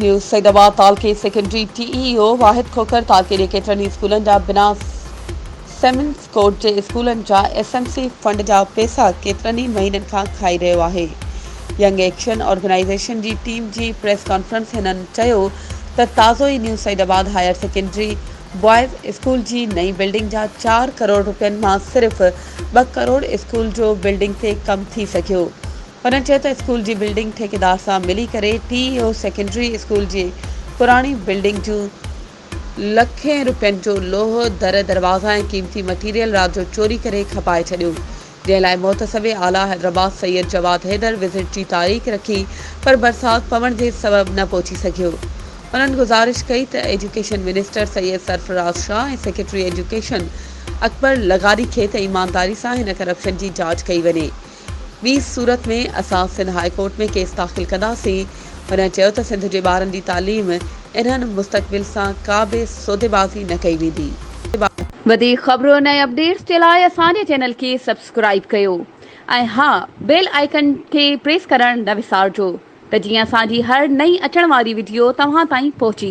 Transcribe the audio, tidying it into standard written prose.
News Saidabad تعلقي secondary T E O Wahid Khokhar تعلقي جي ڪيترن ئي اسڪولن جا بنا سيمنس ڪوڊ جي اسڪولن جا ايس ايم سي فنڊ جا پيسا ڪيترن ئي مهينن کان کائي رهيو آهي ينگ ايڪشن آرگنائيزيشن جي ٽيم جي پريس ڪانفرنس هنن چيو ته تازو ئي new Saeedabad higher secondary boys school جي نئين بلڊنگ جا چار ڪروڙ روپين مان صرف ٻه ڪروڙ اسڪول جو بلڊنگ تي ڪم ٿي سگهيو هن چيو ته اسڪول جي بلڊنگ ٺيڪيدار سان ملي ڪري ٽي اي او سيڪنڊري اسڪول جي پراڻي بلڊنگ جون لکين روپين جو لوهه، در، دروازا ۽ قيمتي مٽيريل رات جو چوري ڪري کپائي ڇڏيو، جنهن لاء محتسب اعليٰ حيدرآباد سيد جواد حيدر وزٽ جي تاريخ رکي پر برسات پوڻ جي سبب نه پهچي سگهيو. هنن گذارش ڪئي ته education minister Syed Sarfraz Shah ۽ secretary education Akbar لغاري کي ته ايمانداري سان هن ڪرپشن جي جاچ ڪئي وڃي. ٻي صورت ۾ اسان سنڌ هاء ڪورٽ ۾ ڪيس داخل ڪنداسين. هن چيو ته سنڌ جي ٻارن جي تعليم انهن مستقبل سان ڪا به سوديبازي نه ڪئي ويندي. وڌيڪ خبرن ۽ اپڊيٽس جي لاء اسان جي چينل کي سبسڪرائيب ڪيو ۽ ها بيل آئيڪن کي پريس ڪرڻ نه وسارجو ته جيئن اسان جي هر نئين اچڻ واري وڊيو توهان تائين پهچي سگهي.